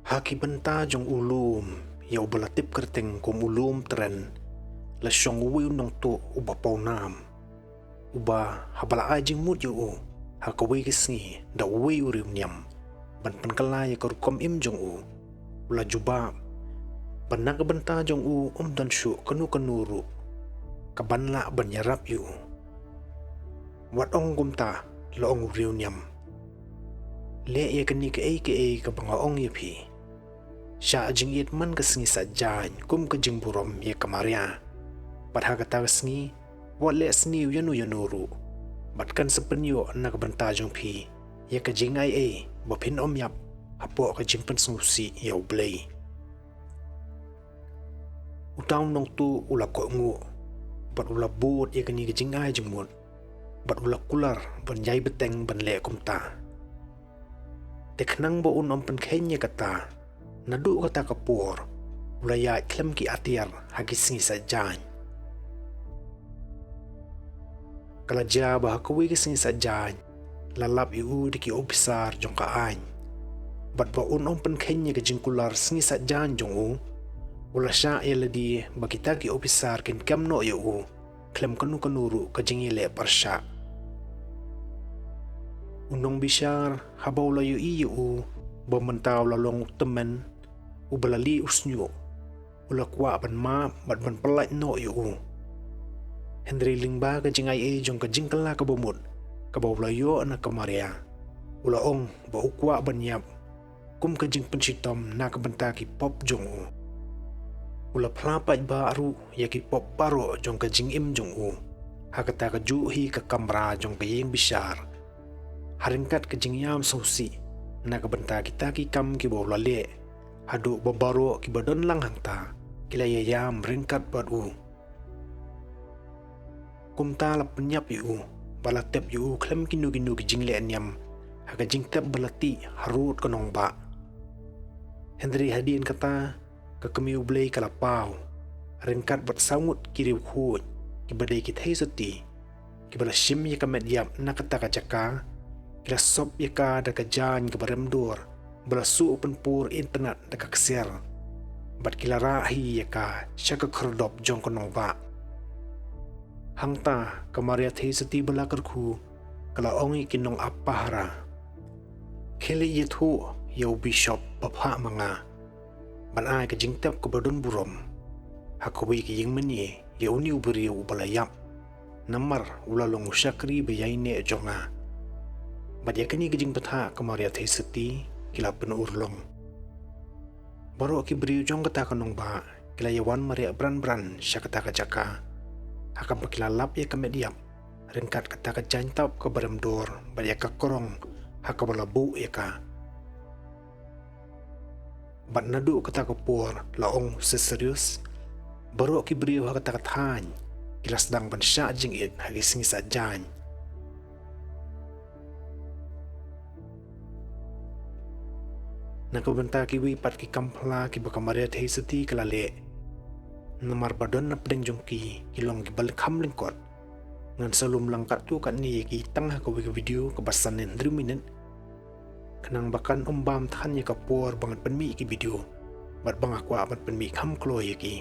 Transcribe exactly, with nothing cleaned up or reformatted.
Ha ki bynta jong u lum, ïa uba la tip kyrteng kum u lum tren, la shong uwei u nongtuh uba pawnam, uba haba la ai jingmut ïa u ha kawei ka sngi da uwei u riewniam ban pynkylla ïa ka rukom im jong u, u la jubab ba na ka bynta jong u ym don shuh kano kano ruh kaban lah ban ïarap ïa u. Wat ong kumta, la ong u riewniam. Leh ïa kane kaei kaei kaba nga ong ïa phi. Shah jingit man ka sngi saitjaiñ kum ka jingburom ïa ka Maria. Bad ha kata ka sngi, wat leh sniew ïano ïano ruh. Bad kan sa pynïoh na ka bynta jong phi ïa ka jingai ei ba phin ym ïap hapoh ka jingpynsngewsih ïa U Blei. Uta u nongtuh u la kohnguh bad u la bud ïa kane ka jingai jingmut bad u la kular ban ïai bteng ban leh kumta. Te khnang ba un ym pynkheiñ ïa kata, naduh kata ka por u la ïaid khlem ki atiar ha ki sngi saitjaiñ. Ka la jia ba ha kawei ka sngi saitjaiñ la lap ïa u da ki ophisar jong ka aiñ. Bad ba un ym pynkheiñ ïa ka jingkular sngi saitjaiñ jong u, u la shah ïa lade ba kita ki ophisar kin kem noh ïa u khlem kano kano ruh ka jingïaleh pyrshah. U nongbishar haba u la ïohi ïa u ba mynta u la long u tymmen uba la lieh u shñiuh, u la kwah ban map bad ban pyllait noh ïa u. Hynrei lyngba ka jingai ei jong ka jingkylla kaba mut kaba u la ïoh na ka Maria, u la ong ba u kwah ban ïap kum ka jingpynshitom na ka bynta ki pop jong u. U la phla paidbah ruh ïa ki pop baroh jong ka jingim jong u ha kata kajuh hi ka kamra jong ka ïing bishar. Ha ryngkat ka jingïam sngewsih na ka bynta kita ki kam kiba u la leh, haduh ba baroh kiba don lang hangta ki la ïaïam ryngkat bad u. Kumta la pynïap ïa u bad la tep ïa u khlem kino kino ki jingleh niam ha ka jingtep ba la tih harud ka nongbah. Hynrei hadien kata, ka kmie U Blei ka la paw ryngkat bad saw ngut ki riewkhuid kiba dei ki theisotti, kiba la shim ïa ka met ïap na kata ka jaka, ki la sop ïa ka da ka jaiñ kaba rem dur ba la suh pynpur itynnad da ka ksiar, bad ki la rah hi ïa ka sha ka khyrdop jong ka nongbah. Hangta ka Maria Theisotti ba la kyrkhu ka la ong ïa ki nongap pahara, khie leit ïathuh ïa u bishop ba phah ma nga ban ai ka jingtep kaba don burom ha kawei ka ïingmane ïa une u briew uba la ïap, namar u la long u shakri ba ïaineh jong nga. Bad ïa kane ka jingbthah ka Maria Theisotti ki la pynurlong. Baroh ki briew jong kata ka nongbah ki la ïawan mareh bran bran sha kata ka jaka, ha kaba ki la lap ïa ka met ïap ryngkat kata ka jaiñ tap kaba rem dur bad ïa ka krong ha kaba la buh ïa ka. Bad naduh kata ka por, la ong u Cesarius, baroh ki briew ha kata ka thaiñ ki la sdang ban shah jingit ha ki sngi saitjaiñ. Na ka bynta kiwei pat ki kam phla kiba ka Maria Theisotti ka la leh, namar ba don na pdeng jong ki ki long kiba lyngkham lyngkot, ngan sa lum lang katto katne ïa ki tang ha kawei ka video kaba san ne hynriew minit, khnang ba kan ym bam than ïa ka por ba ngan pynmih ki video bad ba nga kwah ban pynmih kham kloi ïa ki.